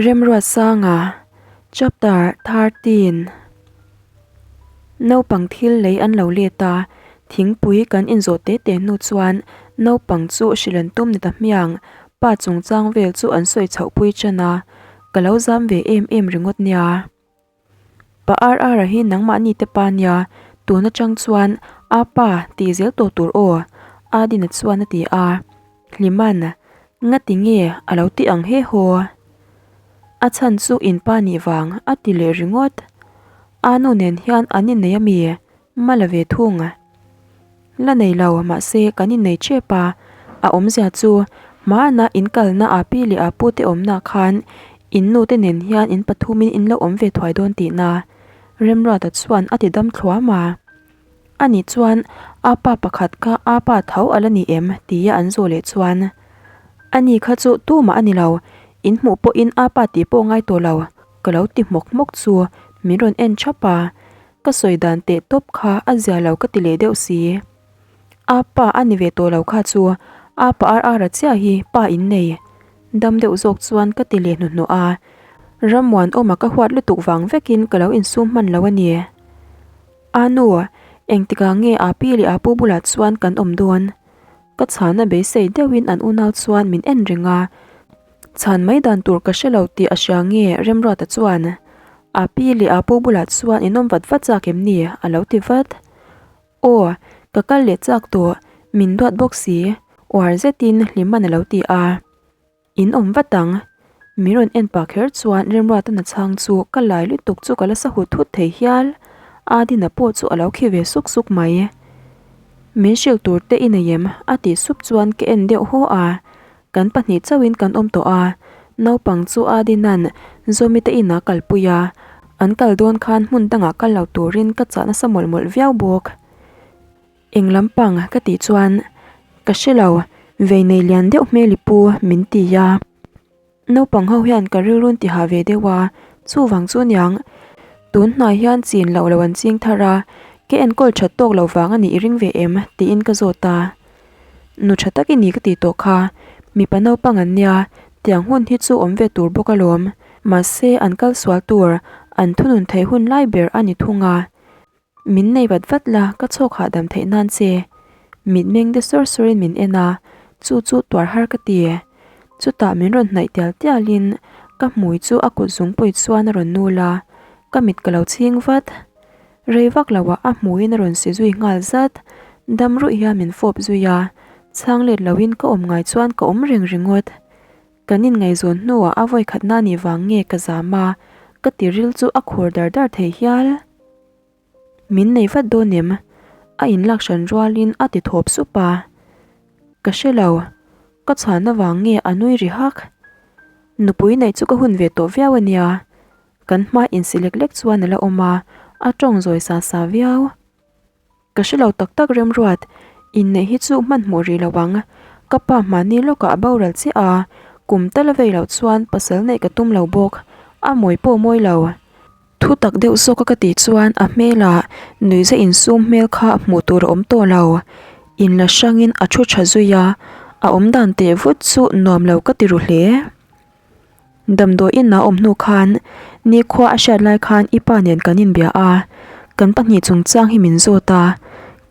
Remruatsanga, Chapter 13 Naupang thil lei an lo let a, thingpui kan inzawh te te hnu chuan naupang chu hrilh an tum ni ta hmiang, pa chungchang vel chu an sawi chhoh pui tan a, ka lo zam ve em em ringawt nia. Pa RR-a hi nangmahni te pa nia, tun atang chuan a pa tih zel tawh tur aw, Adina chuan a ti a. Hliman, Ngati nge a lo ti ang he haw? A chhan chu in pa nih vang a ti leh ringawt. A nu nen hian an innei ami? Mala ve thung. La nei lo, mahse kan innei tep a, a awmzia chu hmana in kalna a pi leh a pu te awmna khan in nu te nen hian in pathumin in lo awm ve thuai dawn tihna Remruata chuan a ti dam thluam a. Ani chuan a pa pakhat kha a pa tho a la ni em tia an zawh leh chuan ani kha chu tumah a ni lo, in hmuh pawhin a pa tih pawh ngai tawh lo ka lo ti hmawk hmawk chu min rawn en thap a. Ka sawi dan teh tawp kha a zia lo ka ti leh deuh si. A pa a ni ve tawh lo kha chu a pa ar ar a chiah hi pa in nei. Dam deuh zawk chuan ka ti leh hnuhnawh a. Rammuanawma ka huat lutuk vang vekin ka lo insum hman lo a ni. A nu, engtikah nge a pi leh a pu bulah chuan kan awm dawn? Ka chhana beisei deuhin an unau chuan min en reng a. Chhan mai dan tur ka hre lo tih a hria nge Remruata chuan A pi leh a pu bulah chuan in awm vat vat chak em ni? a lo ti vat. Aw, ka kal leh chak tawh, min duat bawk si, uar zetin Hliman a lo ti a. In awm vat ang. Min rawn en pah kher chuan Remruata na chhang chu ka lai lutuk chu ka la sa hut hut thei hial. Adina pawh chu a lo khi ve suk suk mai. Min hrilh tur te i nei em? a tih sup chuan ka en deuh haw a. Kan pahnih chauhin kan awm tawh a, naupang chu Adinan Zawmi te inah kalpui a, an kal dawn khan hmun dangah kal lo turin ka chah nasa mawlh mawlh viau bawk. Eng lampang ka tih chuan ka hre lo, vei nei lian deuh hmel i pu min ti a. Naupang ho hian ka rilrun ti ha ve deuh a, chuvang chu niang. Tun hnai hian chin loh lo an ching thar a, ka enkawl that tawk lo vang a nih i ring ve em? tiin ka zawt a. Nu tha tak i ni ka tih tawh kha, mipa naupang an nia, tiang hun hi chu awm ve tur bawk alawm. Mahse an kal sual tur, an thunun theih hun lai ber a ni thung a. Min nei vat vat la, ka chhawk hahdam theih nan che. Mitmeng de sawr sawrin min en a, chu chu tuar har ka ti. Chutah min rawn hnaih tial tialin ka hmui chu a kut zungpui chuan a rawn nul a, ka mit ka lo chhing vat. Rei vak lo ah a hmuin a rawn si zui nghal zat, dam ruih hian min fawp zui a, chhang let loin ka awm ngai chuan ka awm reng ringawt. Kan inngaihzawn hnuah a vawi khatna nih vang nge ka zam a, ka tiril chu a khur dar dar thei hial. Min nei vat dawn em? A inlak hran rualin a ti thawp sup a. Ka hre lo, ka chhan avang nge a nui ri hak. Nupui neih chu ka hun ve tawh viau a nia, Kan hma insi lek lek chuan a la awm a, a tawng zawi sa sa viau. Ka hre lo tak tak Remruat, inneih hi chu hmanhmawh rih lo ang. Ka pa hmahni lawkah a boral chiah a, kum tal a vei loh chuan pasal neih ka tum lo bawk, a mawi pawh mawi lo. Thu tak deuh zawka ka tih chuan a hmelah nuihza insum hmel kha hmuh tur a awm tawh lo. Inla hrangin a thu tha zui a, a awmdan teh vut chu nuam lo ka ti ru hle. Damdawi in a awm hnu khan nikhua a hriat lai khan i pa nen kan inbia a, kan pahnih chungchang hi min zawt a,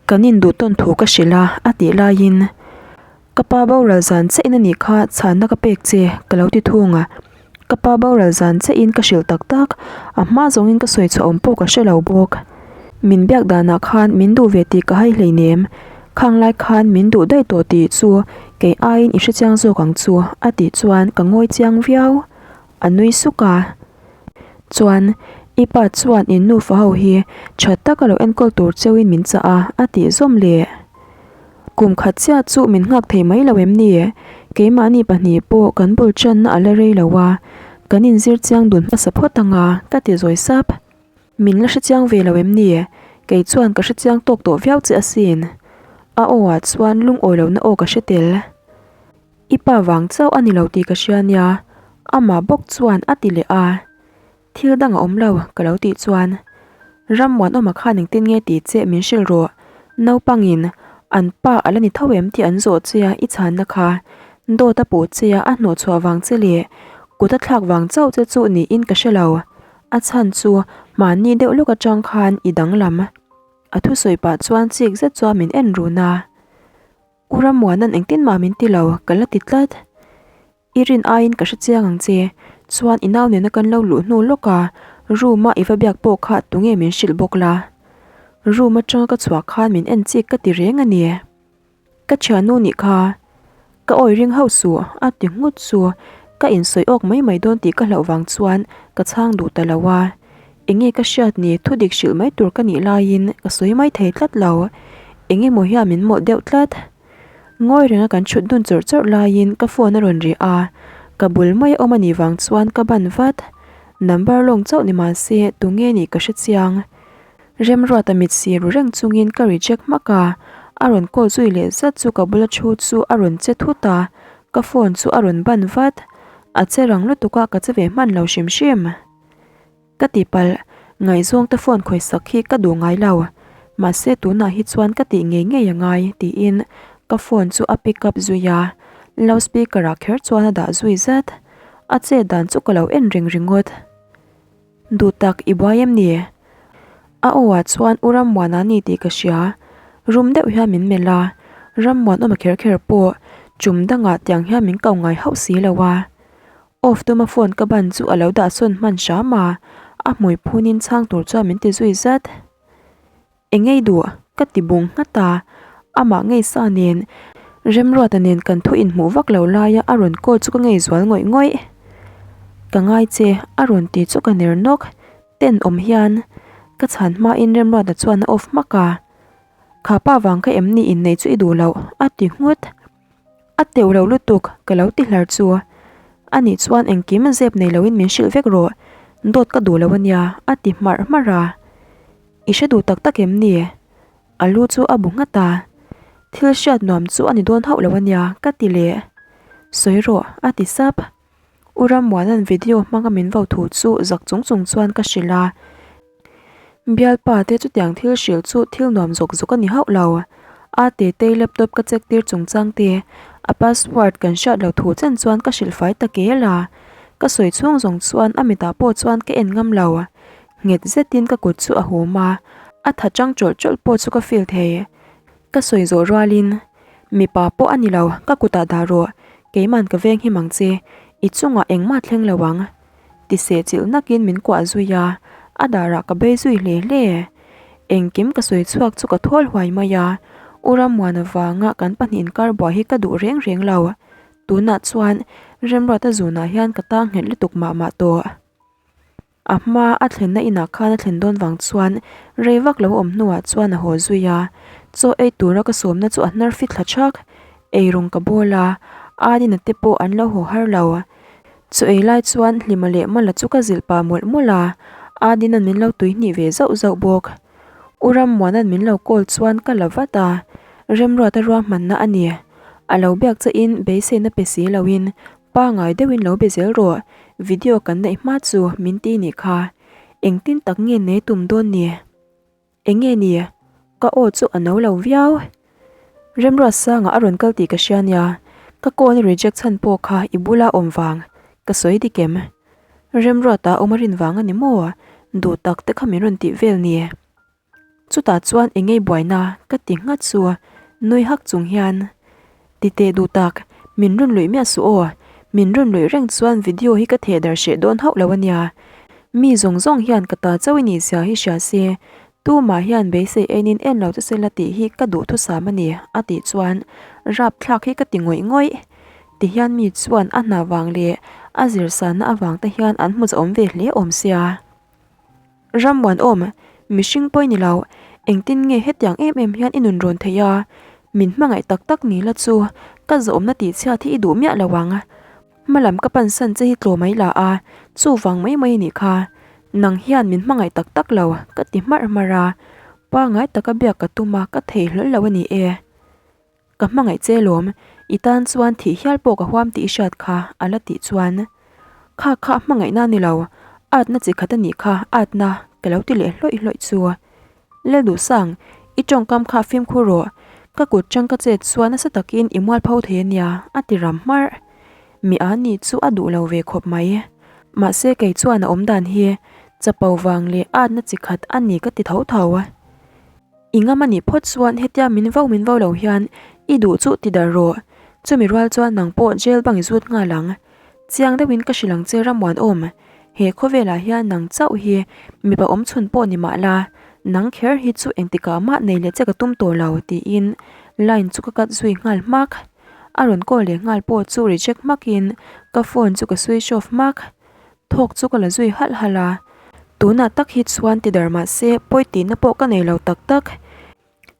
kan induh tawn thu ka hrilh a a tih laiin ka pa boral zan chiah in a nih kha chhanna ka pek che ka lo ti thung a, ka pa boral zan chiah in ka hrilh tak tak, a hma zawngin ka sawi chhuah awm pawh ka hre lo bawk. Min biak danah khan min duh ve tih ka hai hleinem, khang lai khan min duh daih tawh tih chu kei aiin i hrechiang zawk ang chu a tih chuan ka ngawi chiang viau. A nui suk a. Chuan i pa chuan in nufa ho hi tha taka lo enkawl tur cheuhin min chah a a tih zawm leh. Kum khat chiah chu min nghak thei mai lo em ni? Keimahni pahnih pawh kan bul channa a la rei lo a, kan inzir chiang dun hmasa phawt ang a ka ti zawi sap. Min la hrechiang ve lo em ni? Kei chuan ka hrechiang tawk tawh viau che asin. A aw ah chuan lungawi lohna aw ka hre tel. I pa vang chauh a ni lo tih ka hria nia, amah bawk chuan a ti leh a. Thil dang a awm lo, ka lo tih chuan. Rammuanawma khan engtin nge tih che min hrilh rawh. Naupangin an pa a la ni tho em tih an zawh che a i chhanna kha. Dawt a puh che a a hnawhchhuah vang che leh. Kut a thlak vang chauh che chu niin ka hre lo. A chhan chu mahni deuh lawk atang khan i danglam. A thusawi pah chuan chik zet chuan min en run a. U Rammuana'n engtin mah min ti lo, ka la ti tlat. I rin aiin ka hre chiang ang che, chuan i nau nena kan lo luh hnu lawk a, room a i va biak pawh kha tunge min hrilh bawk la. Room atanga ka chhuah khan min en chik ka ti reng a ni. Ka thiannu nih kha, ka awi ring hauh suh a ti nghut chu ka insawi awk mai mai dawn tih ka hlauh vang chuan ka chhang duh ta lo a. Enge ka hriat ni thudik hrilh mai tur ka nih laiin ka sawi mai thei tlat lo, engemaw hian min mawlh deuh tlat. Ngawi renga kan chhut dun chawrh chawrh laiin ka phone a rawn ri a, ka bul mai a awm a nih vang chuan ka ban vat. Number lawng chauh ni mah se tunge nih ka hre chiang. Remruata mit si ru reng chungin ka reject hmak a, a rawn call zui leh zat chu ka bula thu chu a rawn che thut a, ka phone chu a rawn ban vat. A che rang lutuk a ka che ve hman lo hrim hrim. Ka tihpalh, ngaihzawng te phone khawisak hi ka duh ngai lo, mahse tunah hi chuan ka tih ngei ngei a ngai tiin ka phone chu a pick up zui a, loud speaker ah kher chuan a dah zui zat, a chet dan chu ka lo en reng ringawt. Duh tak i buai em ni? A aw ah chuan U Rammuana ni tih ka hria, rum deuh hian min melh a, Rammuanawma kher kher pawh chum dangah tiang hian min ko ngai hauh si lo a. Off tuma phone ka ban chu a lo dah sawn hman hram a, a hmui phunin chhang tur chuan min ti zui zat. Eng ngei duh? ka ti bung nghat a, amah ngei sa nen Remruata nen kan thu inhmuh vak lo laia a rawn call chu ka ngei zual ngawih ngawih. Ka ngai che a rawn ti chu ka ner nawk, ten awm hian ka chhan hmain Remruata chuan a off hmak a, Kha pa vang kha em ni innei chu i duh loh? a ti nghut. A teuh lo lutuk, ka lo ti hlar chu. Anih chuan engkim zep nei loin min hrilh vek rawh, dawt ka duh lo ania, a ti hmarh hmarh a. I hre duh tak tak em ni? A lu chu a bu nghat a. Thil hriat nuam chu a ni dawn hauh lo ania, ka ti leh. Sawi rawh, a ti sap. U Rammuana'n video hmanga min vo thu chu zak chung chung chuan ka hrilh a. Bialpa te chutiang thil hrilh chu thil nuam zawk zawk a ni hauh lo. A Tetei laptop ka check tir chungchang te, a password kan hriat lo thu chen chuan ka hrilh fai ta kel a. Ka sawi chhung zawng chuan a mitah pawh chuan ka en ngam lo. Nghet zetin ka kut chu a hum a, a tha chang chawlh chawlh pawh chu ka feel thei. Ka sawi zawh rualin, Mipa pawh a ni lo, ka kutah dah rawh, keiman ka veng him ang che, i chungah engmah thleng lo ang. Ti seh chilh nakin min kuah zui a, a darah ka bei zui hle hle. Engkim ka sawi chhuak chu ka thawl huai mai a, U Rammuana vanga kan pahnih inkar buai hi ka duh reng reng lo. Tunah chuan Remruata zunah hian ka tang nghet lutuk mah mah tawh. A hma a thlenna inah khan a thlen dawn vang chuan rei vak lo awm hnuah chuan a haw zui a, chaw ei tura ka sawmna chu a hnar fit thla thak. Eirawng ka bawl a, Adina te pawh an lo haw har lo. Chaw ei lai chuan Hlima leh Mala chu ka zilh pah mawlh mawlh a, Adina'n min lo tuihnih ve zauh zauh bawk. U Rammuana'n min lo call chuan ka la vat a, Remruata ruahmanna a ni. A lo biak chahin beiseina pe si loin Pangai deuhin lo be zel rawh, video kan neih hma chu min ti nih kha. Engtin tak nge nei tum dawn ni? Enge ni? Ka aw chu a no lo viau. Remruatsanga a rawn kal tih ka hria nia, ka call i reject chhan pawh kha i bula awm vang, ka sawi dik em? Remruata awm a rin vang a ni maw? Duh tak te kha min rawn tih vel ni. Chutah chuan i ngei buaina ka ti nghat chu nui hak chung hian, Ti teh duh tak, min rawn luih miah suh aw, min rawn luih reng chuan video hi ka theh dar hreh dawn hauh lo a nia. Mi zawng zawng hian ka ta chauh i nih zia hi hria se, tumah hian beisei enin en lo che sela tih hi ka duhthusam a ni, a tih chuan rapthlak hi ka ti ngawih ngawih. Tihian mi chuan a hna vang leh a zirsanna avang te hian an hmu zahawm ve hle awm sia. Rammuanawm, mihring pawi ni lo, engtin nge hetiang em em hian i nun rawn theih a? Min hmangaih tak tak ni la chu, ka zawhawmna tihchhiat hi i duh miah lo ang. Hmalam ka pansan che hi tlaw mai la a, chuvang mai mai anih kha. Nang hian min hmangaih tak tak lo, ka ti hmarh hmarh a. Pangai taka biak ka tum a, ka thei hlawl lo a ni e. Ka hmangaih che lawm, i tan chuan thih hial pawh ka huam tih i hriat kha, a la tih chuan. Kha kha hmangaihna ni lo, atna chi khat a nih kha, atna, ka lo ti leh hlawih hlawih chu. Lalduhsang, i tawngkam kha fimkhur rawh, ka kut chang ka chet chuan nasa takin i mualpho thei a nia, a ti ram hmarh. Mi a nih chu a duh lo ve khawp mai. Mahse kei chuan a awm dan hi chapo vang leh atna chi khat a ni ka ti tho tho. I ngam a nih phawt chuan hetia min vo min vo lo hian i duh chu ti dar rawh. Chumi rual chuan nang pawh jail bang i zut nghal ang. Chiang deuhin ka hrilh ang che Rammuanawm, he khawvelah hian nang chauh hi mipa awm chhun pawh ni mah la, nang kher hi chu engtikah mah nei leh che ka tum tawh lo tiin line chu ka cut zui nghal hmak. A rawn call leh nghal pawh chu reject hmakin ka phone chu ka switch off hmak. Thawk chu ka la zui halh halh a, tunah tak hi chuan ti dar mah se pawi tihna pawh ka nei lo tak tak.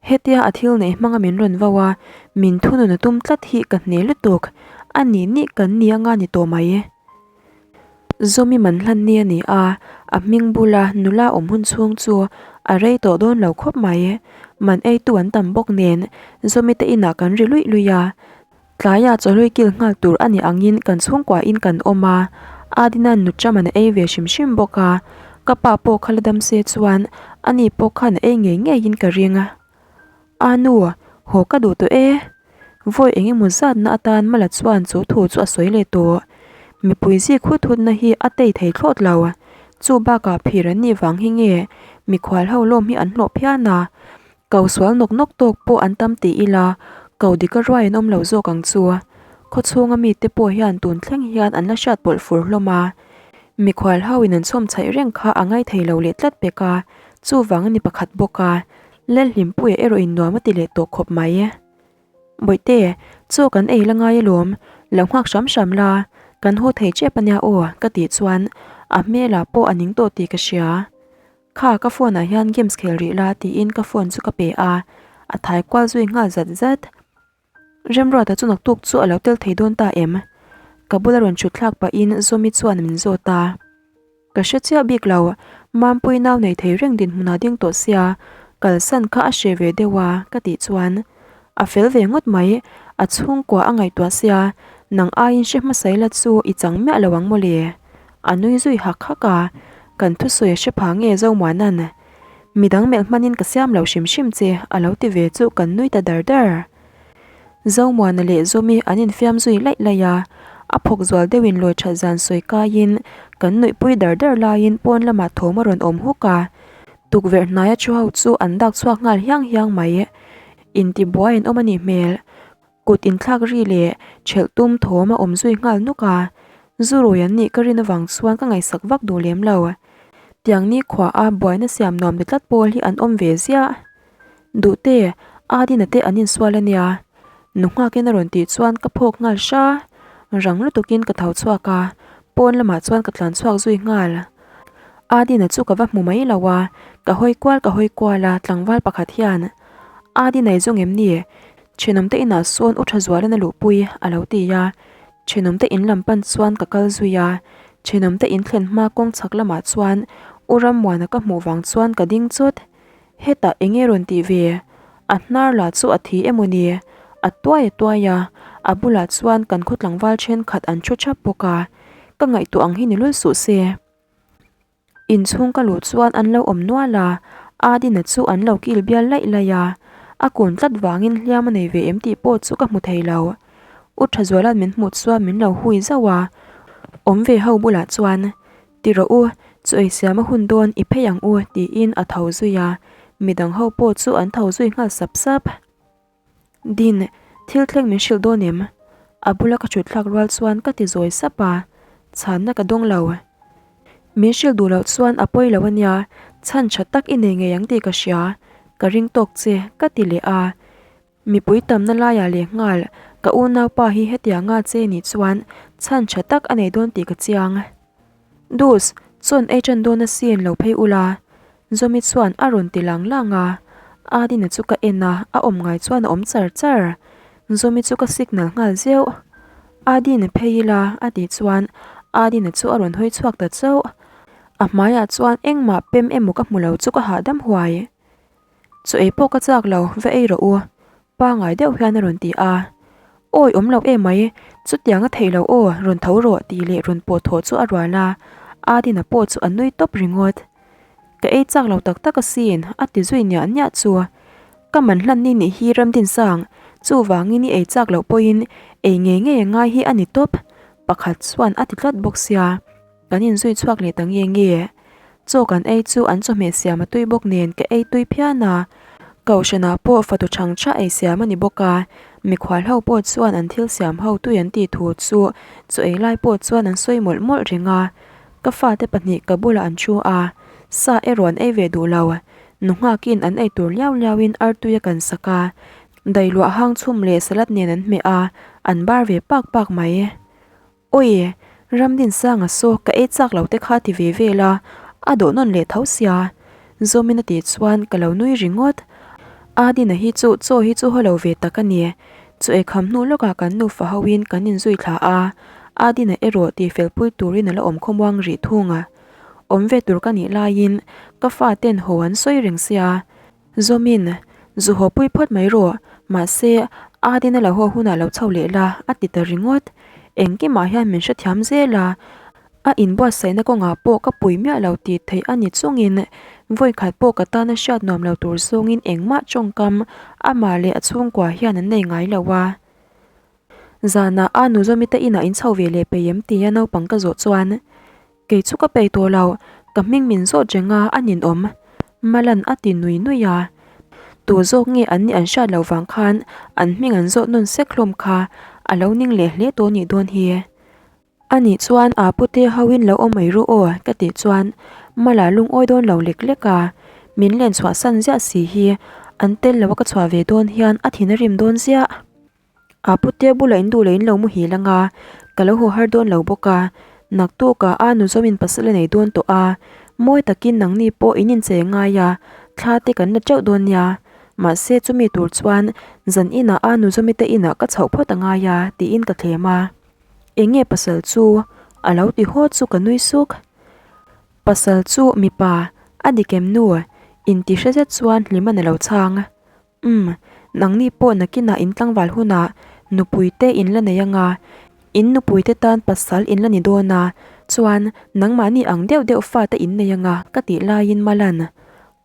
Hetia a thil neih hmanga min rawn vo a, min thunun a tum tlat hi ka hne lutuk, a nih nih kan ni anga ni tawh mai. Zawmi man hlan ni a ni a, a hming bula nula awm hun chhung chu a rei tawh dawn lo khawp mai. Man eitu an tam bawk nen Zawmi te inah kan ri luih luih a, Tlaia chawhlui kil nghal tur a nih angin kan chhungkuahin kan awm a, Adina'n nutram an ei ve hrim hrim bawk a, ka pa pawh kha la dam se chuan ani pawh khan a ei ngei ngeiin ka ring. A nu, haw ka duh tawh e. Vawi eng emaw zatna atan Mala chuan chu thu chu a sawi leh tawh. Mipui zik hut hutna hi a tei thei thlawt lo. Chu bakah phir an nih vang hi nge mikhual ho lawm hi an hlawh phian a, Ko sual nawk nawk tawk pawh an tam ti ila, ko dika ruai an awm lo zawk ang chu. Khawchhunga mite pawh hian tun thleng hian an la hriat pawlh fur hlawm a. Mikhual ho in an chhawm chhaih reng kha a ngai thei lo leh tlat pek a, chuvang a ni pakhat bawk a, Lalhlimpuia erawh in nuam a ti leh tawh khawp mai. Bawihte, chaw kan ei la ngai alawm, lo nghak hram hram la, kan haw thei tep ania aw ka tih chuan a hmelah pawh a ning tawh tih ka hria. Kha ka phone ah hian games khel rih la tiin ka phone chu ka pe a, a thai kual zui nghal zat zat. Remruata chu naktuk chu a lo tel thei dawn ta em? Ka bula rawn thut thlak pahin Zawmi chuan min zawt a. Ka hre chiah bik lo, Mampui nau nei thei reng dinhmunah ding tawh sia, kalsan kha a hre ve deuh a ka tih chuan a fel ve ngawt mai, a chhungkua a ngaihtuah sia, nang aiin hre hmasa ila chu i chang miah lo ang mawle. A nui zui hak hak a, kan thusawi a hre pha nge Zomuana'n, Midang melh hmanin ka siam lo hrim hrim che a lo ti ve chu kan nui ta dar dar. Zomuana leh Zawmi an infiam zui laih laih a, a phawk zual deuhin lawi that zan sawi kaiin kan nuihpui dar dar laiin pawn lamah thawm a rawn awm huk a, tukverh hnaia thu ho chu an dak chhuak nghal hiang hiang mai. Intibuai an awm a nih hmel. Kut inthlak ri leh ṭhelh tum thawm a awm zui nghal nuk a, zu rawi an nih ka rin avang chuan ka ngaihsak vak duh lem lo. Tiang ni khuaha buaina siam nuam ti tlat pawl hi an awm ve ziah. Duhte, Adina te an insual a nia. Nu nghakin a rawn tih chuan ka phawk nghal hra. Rang lutukin ka tho chhuak a, pawn lamah chuan ka tlan chhuak zui nghal. Adina chu ka va hmu mai lo a, ka hawi kual ka hawi kual a, tlangval pakhat hian, Adina i zawng em ni? Thenawmte inah sawn u tha zualin a luhpui a lo ti a, thenawmte in lam pan chuan ka kal zui a, thenawmte in thlen hma kawng chhak lamah chuan u Rammuana ka hmuh vang chuan ka ding chawt. Hetah eng nge rawn tih ve? A hnar lah chu a thi emaw ni? A tuai a tuai a, a bulah chuan kan khaw tlangval thenkhat an thu thap bawk a, ka ngaihtuah ang hi ni lul suh se. Inchhung ka luh chuan an lo awm nual a, Adina chu an lo kil bial laih laih a, a kun tlat vangin hliam a nei ve em tih pawh chu ka hmu thei lo. U Thazuala'n min hmuh chuan min lo hui zauh a, awm ve ho bulah chuan, Ti rawh u, chu ei siam a hun dawn i phei ang u tiin a tho zui a, midang ho pawh chu an tho zui nghal sap sap. Din, thil thleng min hrilh dawn em? A bula ka thut thlak rual chuan ka ti zawi sap a, chhanna ka dawng lo. Min hrilh duh loh chuan a pawi lo a nia, chhan tha tak i nei ngei ang tih ka hria, ka ring tawk che, ka ti leh a. Mipui tamna laiah leh nghal, ka unaupa hi hetianga che nih chuan chhan tha tak a nei dawn tih ka chiang. Dus, chawn ei tan dawn asin lo phei ula. Zawmi chuan a rawn ti lang lang a, Adina chu ka en a, a awm ngai chuan a awm char char. Zawmi chu ka signal nghal zeuh. Adina phei ila a tih chuan Adina chu a rawn hawi chhuak ta chauh. A hmaiah chuan engmah pem emaw ka hmu lo chu ka hahdam huai. Chaw ei pawh ka chak lo, va ei rawh u. Pangai deuh hian a rawn ti a. Awi awm loh emai, chutiang a theih loh aw, rawn tho rawh tih leh rawn pawh thawh chu a rual a, Adina pawh chu a nui tawp ringawt. Ka ei chak lo tak tak asin, a ti zui niah niah chu. Ka man hlan ni nih hi Ramdinsang, chuvangin i ei chak loh pawhin ei ngei ngei a ngai hi a ni tawp. Pakhat chuan a ti tlat bawk sia, kan inzui chhuak leh ta nge nge. Chaw kan ei chu an chawhmeh siam a tui bawk nen ka ei tui phian a, Kohhranah pawh fatu chhang tha ei siam a ni bawk a, mikhual ho pawh chuan an thil siam ho tui an tih thu chu chaw ei lai pawh chuan an sawi mawlh mawlh reng a, ka fate pahnih ka bulah an thu a, sa erawh an ei ve duh lo, nu nghakin an ei tur liau liauin artui a kan sak a, Dailuah hang chhum leh salad nen an hmeh a, an bar ve pak pak mai. Awi, Ramdinsanga saw ka ei chak lo te kha ti ve vel a, a dawh nawn leh tho sia. Zawmin a tih chuan ka lo nui ringawt. Adina hi chu chaw hi chu haw lo ve tak a ni. Chaw ei kham hnu lawkah kan nufa hoin kan inzui thla a, Adina erawh tihfelpui turin a la awm khawmuang rih thung a. Awm ve tur ka nih laiin ka faten haw an sawi reng sia. Zawmin, zu haw pui phawt mai rawh, mahse, Adin a lo haw hunah lo chho leh la, a ti ta ringawt. Engkimah hian min hrethiam zel a, a inbuatsaihna kawngah pawh ka pui miah lo tih theih a ni chungin vawikhat pawh ka tana hriat nuam lo tur zawngin engmah tawngkam amah leh a chhungkua hian an nei ngai lo a. Zanah a nu Zawmi te inah in chho ve leh peih em tia naupang ka zawh chuan Kei chu ka peih tawh lo, ka hming min zawt reng a, a ninawm. Malan a ti nui nui a. Tu zawk nge an nih an hriat loh vang khan an hming an zawt nawn sek hlawm kha a lo ning leh hle tawh nih dawn hi. A nih chuan aa pute hoin lo awm mai ru aw ka tih chuan Mala lungawi dawn lo lek lek a, min len chhuahsan ziah si hi an tel lo a ka chhuah ve dawn hian a thin a rim dawn ziah. A pute bulah in duh leh in lo muhil anga, ka lo haw har dawn lo bawk a, naktukah a nu zawmin pasal a nei dawn tawh a, mawi takin nangni pawh in inchei ngai a, thla te kan la teuh dawn nia, mahse chumi tur chuan zan inah a nu zawmi te inah ka chhoh phawt a ngai a tiin ka thlem a, eng nge pasal chu a lo ti haw chu ka nui suk. Pasal chu mipa, a dik em nu? Inti hre zet chuan hlim a lo chhang. Umm, nangni pawh nakinah in tlangval hunah nupui te in la nei anga, in nupui te tan pasal in la ni dawn a, chuan nangmahni ang deuh deuh fa te in nei anga ka tih laiin Malan,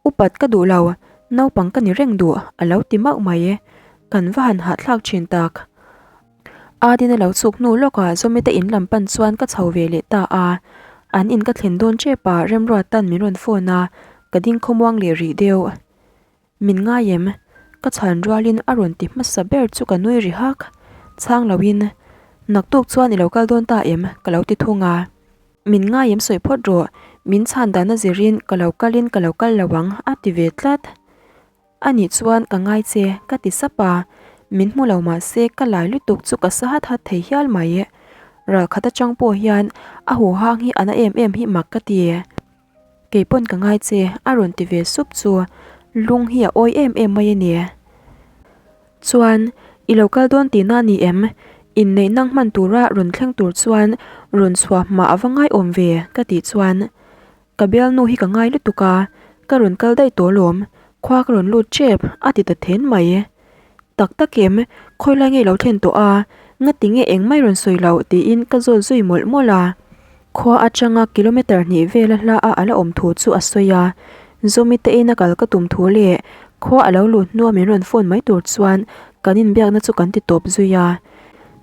upat ka duh lo, naupang ka ni reng duh a lo ti mauh mai. Kan va han hahthlak thin tak. Adin a lo chhuk hnu lawkah Zawmi te in lam pan chuan ka chho ve leh ta a, an in ka thlen dawn tep a Remruatan min rawn phone a, ka ding khawmuang leh rih deuh. Min ngai em? Ka chhan rualin a rawn ti hmasa ber chu ka nui ri hak. Chhang loin, Naktuk chuan i lo kal dawn ta em? Ka lo ti thung a. Min ngai em sawi phawt rawh, min chhan dan a zirin ka lo kalin ka lo kal lo ang a ti ve tlat. Anih chuan ka ngai che ka ti sap a, min hmu lo mah se ka lai lutuk chu ka sa hat hat thei hial mai. Ralkhat atang pawh hian a huhang hi a na em em hi mak ka ti. Kei pawn ka ngai che a rawn ti ve sup chu lung hi a awi em em mai a ni. Chuan i lo kal dawn tihna a ni em? Inneih nang hman tura rawn thleng tur chuan rawn chhuah hma a va ngaiawm ve ka tih chuan ka bialnu hi ka ngai lutuk a, ka rawn kal daih tawh alawm, khua ka rawn lut tep a ti ta then mai. Tak tak em, khawi lai nge lo thlen tawh a, ngati nge engmah i rawn sawi loh tiin ka zawt zui mawlh mawlh a. Khua atanga kilometre hnih vela hla a ala awm thu chu a sawi a, Zawmi te ina kal ka tum thu leh khua a lo lut hnua min rawn phone mai tur chuan kan inbiakna chu kan ti tawp zui a.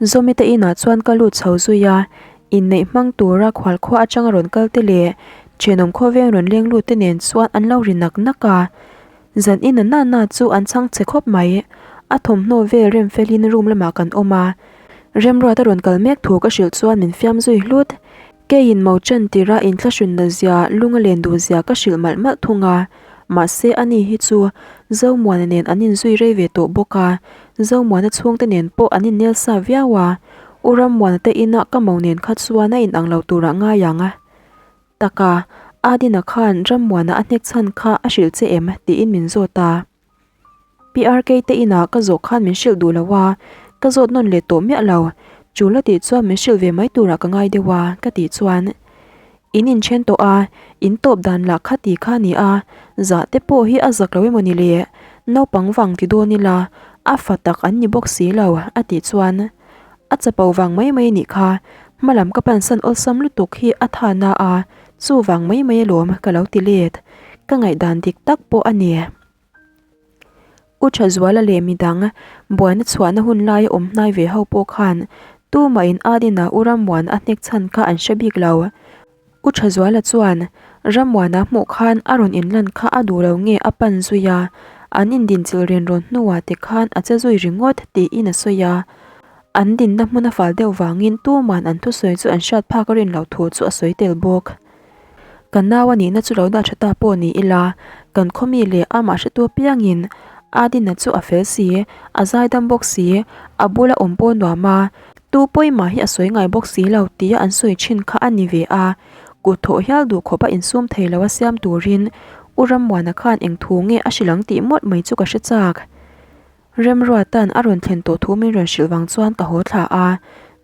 Zawmi te inah chuan ka lut chho zui a, inneih hmang tura khual khua atanga rawn kal te leh thenawm khawveng rawn leng lut te nen chuan an lo ri nak nak a. Zan in a nana chu an chhang che khawp mai. A thawmhnaw vel rem felin room lamah kan awm a. Remruat a rawn kal mek thu ka hrilh chuan min fiam zui hlut. Keiin mo chan tira inthlahrunna zia, lung a len duh zia ka hrilh malh malh thung a. Mahse ani hi chu Zomuana nen an inzui rei ve tawh bawk a, Zomuana chhungte nen pawh an innel sa viau a. U Rammuana te inah ka mo nen kha chuan a inang lo turah ngai ang. Taka, Adina khan Rammuana a hnek chhan kha a hrilh che em? tiin min zawt a. PRK te inah ka zawh khan min hrilh duh lo a, ka zawt nawn leh tawh miah lo. Chul a tih chuan min hrilh ve mai turah ka ngai deuh a, ka tih chuan In inthen tawh a, in tawp dan lah kha ti kha a ni a, zah te pawh hi a zak lo emaw ni le, naupang vang ti dawn ila, a fa tak an ni bawk si lo, a tih chuan A chapo vang mai mai anih kha, hmalam ka pansan awlsam lutuk hi a tha na a, chu vang mai mai alawm ka lo ti let, ka ngaihdan dik tak pawh a ni. U Thazuala leh midang buaina chhuahna hun laia awm hnai ve ho pawh khan. Tumahin Adina u Rammuan a hnek chhan kha an hre bik lo. U Thazuala chuan Rammuana hmuh khan a rawn inlan kha a duh lo nge a pan zui a, an indinchilh ren rawn hnuah te khan a che zui ringawt tiin a sawi a. An dinna hmun a fal deuh vangin tuman an thusawi chu an hriat phak a rin loh thu chu a sawi tel bawk. Ka nau a nihna chu lo dah tha ta pawh ni ila, kan khawmi leh amah hretu apiangin Adina chu a fel si, a zaidam bawk si, a bula awm pawh nuam a, tu pawimah hi a sawi ngai bawk si lo tia an sawi thin kha a ni ve a, kut thawh hial duh khawpa insum thei lo a siam turin U Rammuana khan eng thu nge a hrilh ang tih mawlh mai chu ka hre chak. Remruata'n a rawn thlen tawh thu min rawn hrilh vang chuan ka haw thla a,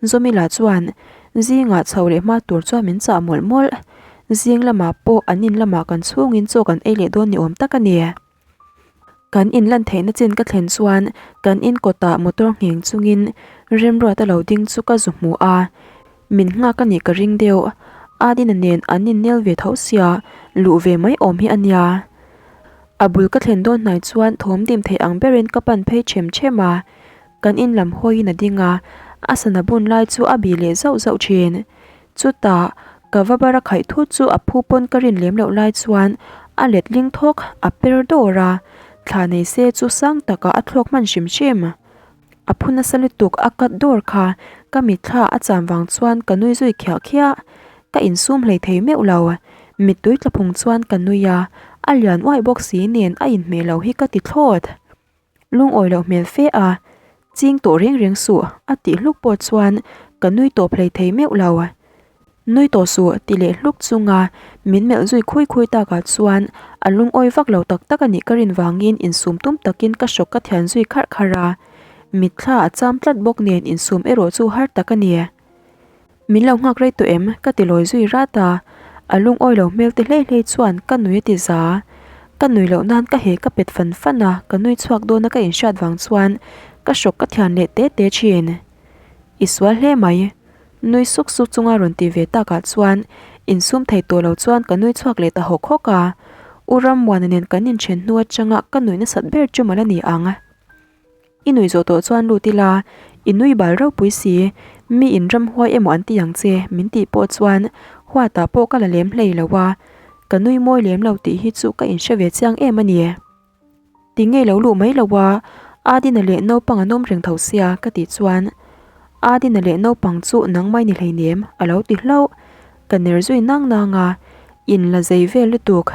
Zawmila chuan zingah chho leh hma tur chuan min chah mawlh mawlh. Zing lamah pawh an in lamah kan chhungin chaw kan ei leh dawn ni awm tak a ni. Kan in lan theihna chin ka thlen chuan kan in kawtah motor ngheng chungin Remruata lo ding chu ka zu hmu a, min nghak a nih ka ring deuh. Adina nen an innel ve tho sia, luh ve mai awm hi a nia. A bul ka thlen dawn hnai chuan thawm dim theih ang berin ka pan phei ṭhem ṭhem a, kan in lam hawiin a ding a, a sana bun lai chu a bih leh zauh zauh ṭhin. Chutah, ka va bar a khaih thut chu a phu pawn ka rin lem loh lai chuan a let ling thawk, a per dawr a, thla nei se chu sang takah a thlawk hman hrim hrim. A phu nasa lutuk a cut dawr kha ka mitthla a cham vang chuan ka nui zui khiah khiah. Ka insum hlei thei meuh lo. Mittui tla phung chuan ka nui a, a lian uaih bawk si nen a inhmeh lo hi ka ti thlawt. Lungawi loh hmel fe a, ching tawh reng reng suh a tih hluk pawh chuan ka nui tawp hlei thei meuh lo. Nui tawh suh ti leh hluk chunga min melh zui khui khui takah chuan a lungawi vak lo tak tak a nih ka rin vangin insum tum takin ka hrawk ka thian zui kharh kharh a, mitthla a cham tlat bawk nen insum erawh chu har tak a ni. Min lo nghak rei tawh em? ka ti lawi zui rat a, a lungawi lo hmel te hlei hlei chuan ka nui a ti za. Ka nui loh nan ka he ka pet fan fan a, ka nui chhuak dawn a ka inhriat vang chuan ka hrawk ka thian leh te te thin. I sual hle mai. Nui suk suk chunga rawn ti ve takah chuan insum thei tawh lo chuan ka nui chhuak leh ta hawk hawk a. U Rammuana nen kan inchen hnu atanga ka nui nasat ber chu mal a ni ang. I nui zawh tawh chuan lut ila, i nui bal ropui si, mi in ramhuai emaw an ti ang che min tih pawh chuan huatah pawh ka la lem hlei lo a, ka nui mawi lem lo tih hi chu ka inhre ve chiang em a ni. Ti ngei lo luh mai lo a, Adina leh naupang an awm reng tho sia ka tih chuan Adina leh naupang chu nang mai ni hleinem a lo ti hlauh, ka ner zui nang nang a, in la zei vel lutuk.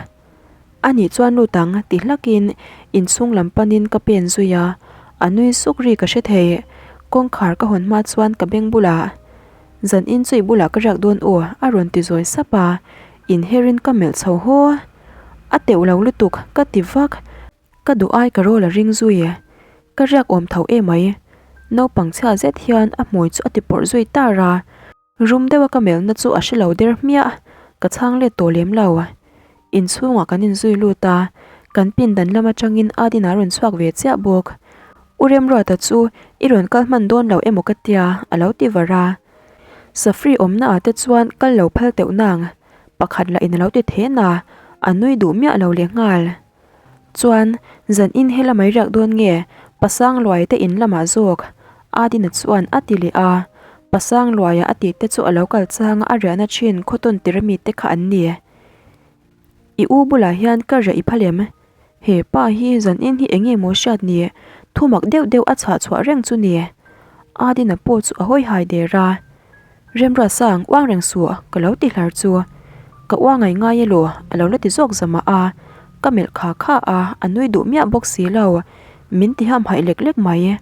A nih chuan lut ang ti hlakin inchhung lam panin ka pen zui a, a nui suk ri ka hre thei, kawngkhar ka hawn hma chuan ka beng bulah Zan in chu i bulah ka riak dawn aw a rawn ti zawi sap a, inherin ka melh chho haw. A teuh lo lutuk ka ti vak, ka duh ai ka rawl a ring zui. Ka riak awm tho emai. Naupang chhia zet hian a hmui chu a ti pawrh zui tar a. Rum deuha ka melhna chu a hre lo der hmiah, ka chhang let tawh lem lo. Inchhungah kan inzui lut a, kan pindan lam atangin Adina a rawn chhuak ve chiah bawk. U Remruata chu i rawn kal hman dawn lo emaw ka tia a lo ti var a. Safri awmna ah te chuan kal lo phal teuh nang, pakhat lah in a lo ti then a, a nui duh miah lo leh nghal. Chuan, zan in he lamai riak dawn nge Pasang Luai te in lamah zawk? Adina chuan a ti leh a. Pasang Luaia a tih te chu a lo kal chang a, a riahna thin khawtawn tir ami te kha an ni. I u bulah hian ka riah i phal em? He pa hi zan in hi eng nge maw hriat ni? Thumak deuh deuh a chhah chhuah reng chu ni. Adina pawh chu a hawi hai der a. Remruat sang uang reng suh ka lo ti hlar chu. Ka uang ngai ngai elaw a lo la ti zawk zamah a. Ka melh kha kha a, a nui duh miah bawk si lo. Min ti ham haih lek lek mai.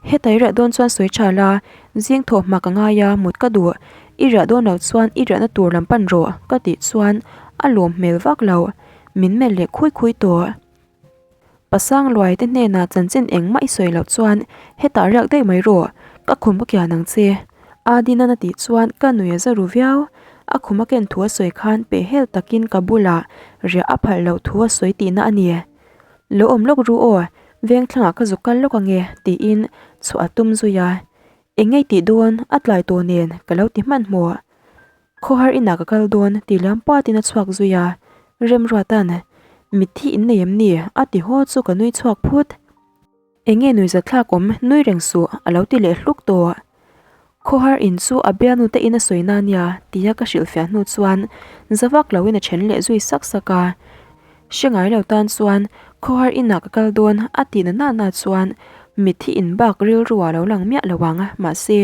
Heta i riah dawn chuan sawi tha la, zing thawh hma ka ngai a, mut ka duh. I riah dawn loh chuan i riahna tur lam pan rawh ka tih chuan a lawm hmel vak lo. Min melh leh khui khui tawh. Pasang Luai te hnenah chanchin engmah i sawi loh chuan hetah riak daih mai rawh, ka khum ka kian ang che. Adinan a tih chuan ka nui a za ru viau. A khum a ken thu a sawi khan pehhel takin ka bulah riah a phalh loh thu a sawi tihna a ni. Lo awm lawk ru aw, vengthlangah ka zuk kal lawk ange tiin chhuah a tum zui a. Eng ngei tih dawn a tlai tawh nen ka lo ti hmanhmawh. Khawhar inah ka kal dawn ti liam puatin a chhuak zui a, Remruata'n Mitthi in nei em ni? a ti haw chu ka nui chhuak phut. Eng nge nuihzat thlak awm nui reng suh a lo ti leh hluk tawh. Khawhar in chu a bialnu te in a sawi na nia tia ka hrilhfiah hnu chuan za vak loin a then leh zui sak sak a. Hre ngai lo tan chuan khawhar inah ka kal dawn a tih na nana chuan mitthi in bak rilru ah lo lang miah lo ang. Mahse,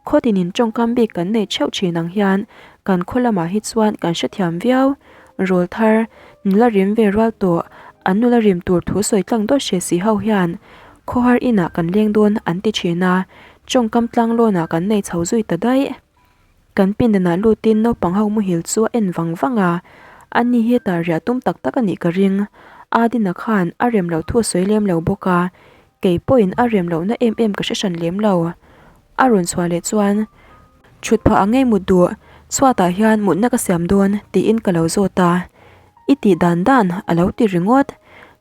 khaw tinin tawngkam bik kan nei theuh thin ang hian kan khaw lamah hi chuan kan hrethiam viau. Rawl thar, nula rim ve rual tawh, an nula rim tur thu sawi tlang dawt hre si ho hian khawhar inah kan leng dawn an ti thin a, tawngkam tlanglawnah kan nei chho zui ta daih. Kan pindanah lutin naupang ho muhil chu a en vang vang a, ani hi hetah riah tum tak tak a nih ka ring. Adina khan a rem loh thu a sawi lem lo bawk a, kei pawhin a rem lohna em em ka hre hran lem lo. A rawn chhuah leh chuan, Thut phah ang ngei mut duh, chhuatah hian mutna ka siam dawn tiin ka lo zawt a. I tih dan dan a lo ti ringawt.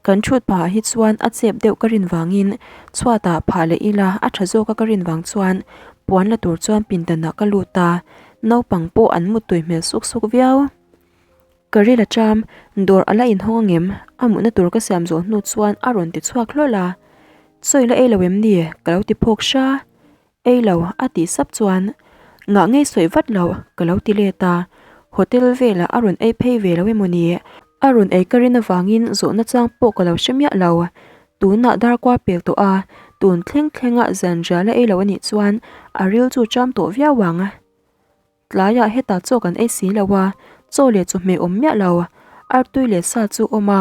Kan thut phahah hi chuan a chep deuh ka rin vangin chhuatah phah leh ila a tha zawka ka rin vang chuan puan la tur chuan pindanah ka lut a, naupang pawh an muttui hmel suk suk viau. Ka ril a cham, dawr a la inhawng angem? A mutna tur ka siam zawh hnu chuan a rawn ti chhuak hlawl a. Sawi la ei lo em ni? Ka lo ti phawk hra. Ei lo, a tih sap chuan ngah ngei sawi vat lo ka lo ti let a, hotel velah a rawn ei phei ve lo emaw ni? A rawn ei ka rin avangin zawhna chang pawh ka lo hre miah lo. Tunah darkua pel tawh a, tun thleng thlenga zanriah la ei lo a nih chuan a ril chu cham tawh viau ang. Tlaiah hetah chaw kan ei si lo a, chaw leh chawhmeh awm miah lo, artui leh sa chu awm a,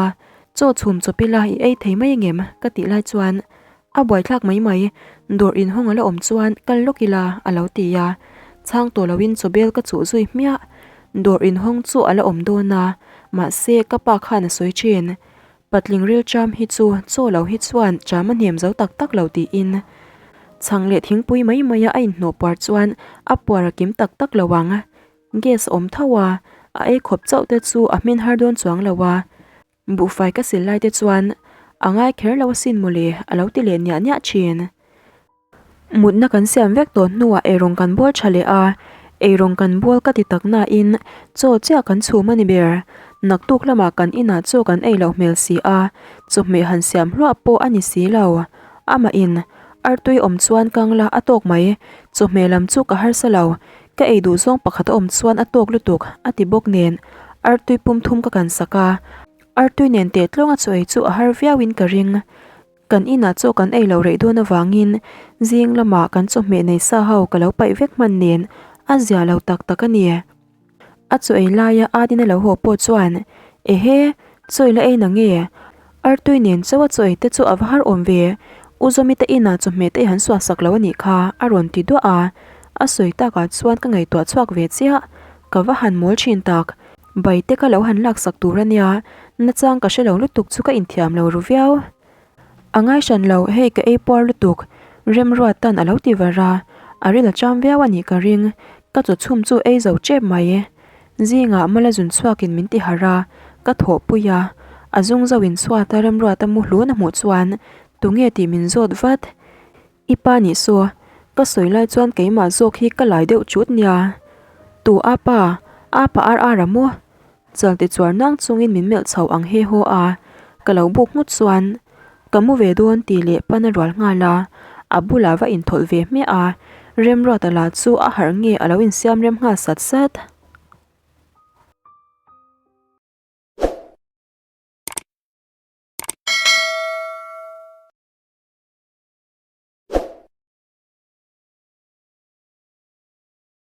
chaw chhum chawp ila i ei thei mai angem ka tih lai chuan a buaithlak mai mai, dawr inhawng a la awm chuan kal lawk ila a lo ti a, chhang tawh loin chaw bel ka chuh zui hmiah, dawr inhawng chu a la awm dawn a, mahse ka pa khan a sawi thin. Patling rilṭam hi chu chaw lo hi chuan ṭam a hnem zo tak tak lo tiin chhang leh thingpui mai maia a inhnawh puar chuan a puar a kim tak tak lo ang. Gas a awm tho a, a ei khawp chauh te chu a hmin har dawn chuang lo a. Buhfai ka sil lai te chuan a ngai kher lo asin mawle a lo ti leh niah niah thin. Mutna kan siam vek tawh hnuah eirawng kan bawl tha leh a, eirawng kan bawl ka ti tak nain chaw chiah kan chhum a ni ber. Naktuk lamah kan inah chaw kan ei loh hmel si a, chawhmeh han siam hluah pawh a ni si lo. Amahin, Artui awm chuan kang la a tawk mai, chawhmeh lam chu ka harsa lo, ka ei duh zawng pakhat a awm chuan a tawk lutuk, a ti bawk nen, artui pum thum ka kan sak a. Artui nen teh tlawnga chaw ei chu a har viauin ka ring. Kan inah chaw kan ei lo reh dawn avangin zing lamah kan chawhmeh nei sa ho ka lo paih vek hman nen a zia lo tak tak a ni. A chaw ei laia Adina lo haw pawh chuan, Ehe, chaw i la ei na nge? Artui nen chaw a chaw ei te chu a va har awm ve, U Zawmi te inah chawhmeh te i han suah sak lo a nih kha, a rawn ti duah a. A sawi takah chuan ka ngaihtuah chhuak ve chiah, ka va han mawl thin tak. Bai te ka lo han laksak tur a nia, nachang ka hre lo lutuk chu ka inthiam lo ru viau. A ngai hran lo, hei ka ei puar lutuk, Remruatan a lo ti var a, a ril a cham viau a nih ka ring, ka chaw chhum chu ei zo tep mai. Zingah mala zun chhuakin min ti harh a, ka thawhpui a, a zung zo in chhuat a Remruata mu hlun a hmuh chuan tunge tih min zawt vat. I pa nih saw, ka sawi lai chuan keimah zawk hi ka lai deuh chut nia. Tu a pa, a pa ar ar a maw? Chal ti chuar nang chungin min melh chho ang he haw a, ka lo buk nghut chuan ka mu ve dawn tih leh pan a rual nghal a, a bulah va inthawlh ve hmiah a, Remruata lah chu a harh nge a lo insiam rem nghal sat sat.